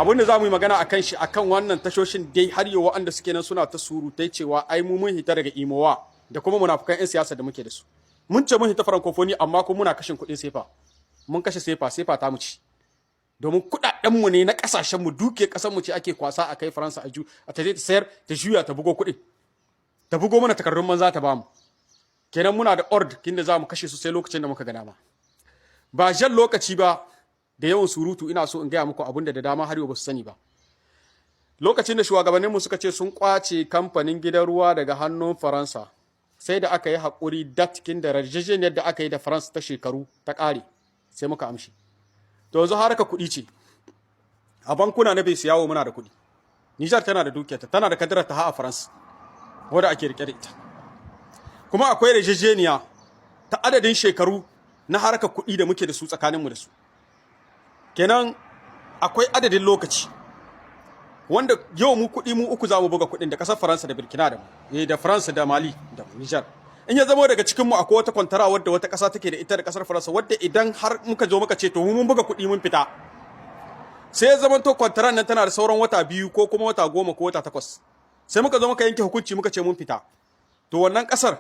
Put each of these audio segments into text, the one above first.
Abin da za mu yi magana a kan shi a kan wannan tashoshin dai, har yau waɗanda suke nan suna ta surutai cewa ai mu mun hita daga UEMOA da kuma munafukan 'yan siyasa da muke da su. Mun ce mun hita Francophonie, amma kuma muna kashin kuɗin sefa. Mun kashe sefa, sefa ta mu ci. Domin kuɗaɗenmu ne na ƙasashenmu, duke ƙasarmu ce ake kwasa a kai Faransa, a ju a ta je ta sayar, ta juya, ta bugo kuɗin. Ta bugo mana takardun manza ta bamu. Kenan muna da ordre kin da za mu kashe su sai lokacin da muka ga dama. Ba jan lokaci ba da yawan surutu, ina so in gaya muku abin da da dama har yau ba su sani ba. Lokacin da shugabanninmu suka ce sun kwace kamfanin gidan ruwa daga hannun Faransa, sai da aka yi haƙuri datkin da yarjejeniyar da aka yi da Faransa ta shekaru ta ƙare, sai muka amshi. To yanzu haraka kuɗi ce. A bankuna na BCEAO muna da kuɗi. Nijar tana da dukiyarta, tana da kadarar ta a Faransa, wadda ake rike da ita. Kuma akwai yarjejeniya ta adadin shekaru na harkar kuɗi da muke da su tsakaninmu da su. Kenan akwai adadin lokaci wanda yau mu kuɗi mu uku za mu buga kuɗin, da ƙasar Faransa da Burkina da mu, da Faransa da Mali da Nijar. In ya zama daga cikin mu akwai wata kwantara wadda wata ƙasa take da ita da ƙasar Faransa, wadda idan har muka zo muka ce to mu mun buga kuɗi mun fita, sai ya zama to kwantaran nan tana da sauran wata 2 ko kuma wata 10 ko wata 8, sai muka zo muka yanke hukunci muka ce mun fita, to wannan ƙasar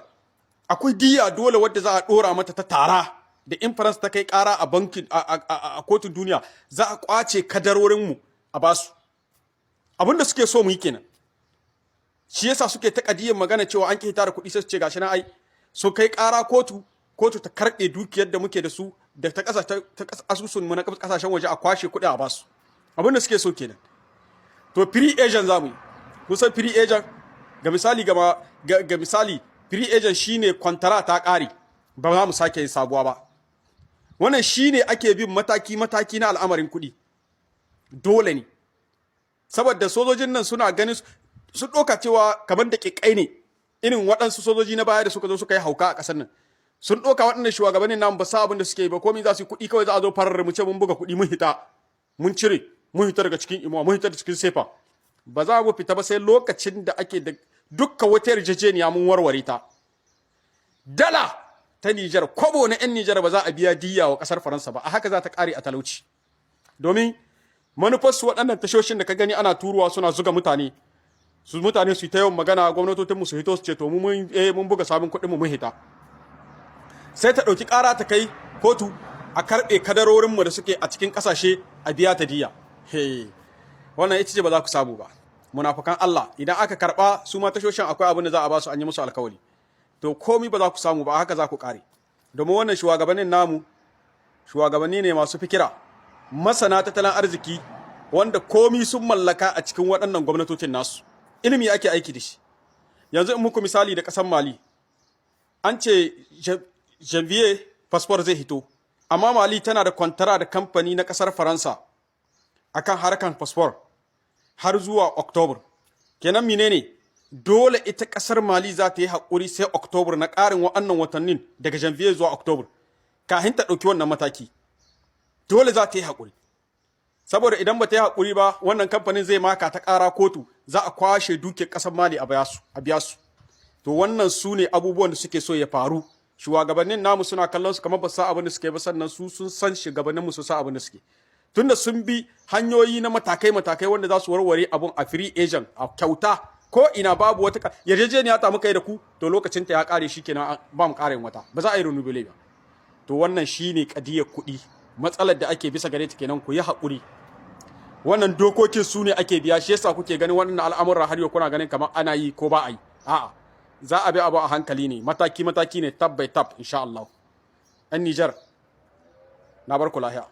akwai diya dole wadda za a ɗora mata ta tara da in Faransa ta kai ƙara a bankin a kotun duniya, za a kwace kadarorinmu a basu. Abin da suke so mu yi kenan. Shi yasa suke ta kadiyyar magana cewa an ƙi da kuɗi, sai su ce gashi na ai so kai ƙara kotu, kotu ta karɓe dukiyar da muke da su da ta ƙasa ta asusun mu na ƙasashen waje, a kwashe kuɗi a basu. Abin da suke so kenan. To free agent za mu yi. Kusan free agent, ga misali, ga misali, free agent shine kwantara ta ƙare, ba za mu sake yin sabuwa ba. Wannan shine ake bin mataki mataki na al'amarin kuɗi. Dole ne, saboda sojojin nan suna ganin su ɗauka cewa kamar da ƙiƙai ne, irin waɗansu sojoji na baya da suka zo suka yi hauka a ƙasar nan. Sun ɗauka waɗannan shugabannin nan ba sa abin da suke yi ba, komai za su yi kuɗi kawai za a zo farar mu ce mun buga kuɗi, mun hita, mun cire, mun hita daga cikin UEMOA, mun hita daga cikin sefa. Ba za mu fita ba sai lokacin da ake da dukkan wata yarjejeniya mun warware ta. Dala ta Nijar, kwabo na 'yan Nijar ba za a biya diya wa ƙasar Faransa ba. A haka za ta ƙare a talauci. Domin manufarsu, waɗannan tashoshin da ka gani ana turuwa suna zuga mutane, su mutane su yi ta yawan magana, gwamnatocin mu su hito su ce to mu mun buga sabon kuɗin mu, mun hita, sai ta ɗauki ƙara ta kai kotu a karɓe kadarorin mu da suke a cikin ƙasashe, a biya ta diya. He, wannan ita ce ba za ku samu ba, munafukan Allah. Idan aka karɓa, su ma tashoshin akwai abin da za a ba su, an yi musu alkawari. To komi ba za ku samu ba, haka za ku ƙare. Domin wannan shugabannin namu shugabanni ne masu fikira, masana tattalin arziki, wanda komi sun mallaka a cikin waɗannan gwamnatocin nasu. Ilimi ake aiki da shi. Yanzu in muku misali da ƙasar Mali, an ce janvier passeport zai hito, amma Mali tana da kwantara da kamfani na ƙasar Faransa akan harkan passeport har zuwa October. Kenan menene? Dole ita ƙasar Mali za ta yi haƙuri sai October na ƙarin wa'annan watannin daga janvier zuwa October kafin ta ɗauki wannan mataki. Dole za ta yi haƙuri, saboda idan ba ta yi haƙuri ba, wannan kamfanin zai maka ta ƙara kotu, za a kwashe duke ƙasar Mali a biya su. To wannan su ne abubuwan da suke so ya faru. Shugabannin namu suna kallon su kamar ba sa abin da suke ba, sannan su sun san shugabannin mu su sa abin da suke, tunda sun bi hanyoyi na matakai matakai wanda za su warware abun a free agent, a kyauta, ko ina babu wata yarjejeniya ta muka yi da ku, to lokacin ta ya kare, shikenan, ba mu kare wata, ba za a yi renewable ba. To wannan shine kadiyar kuɗi, matsalar da ake bisa gare ta kenan. Ku yi haƙuri, wannan dokokin su ne ake biya. Shi yasa kuke ganin wannan al'amuran har yau kuna ganin kamar ana yi ko ba a yi. A'a, za a bi abu a hankali ne, mataki mataki ne, tab by tab, insha Allah. Ɗan Nijar, na bar ku lahiya.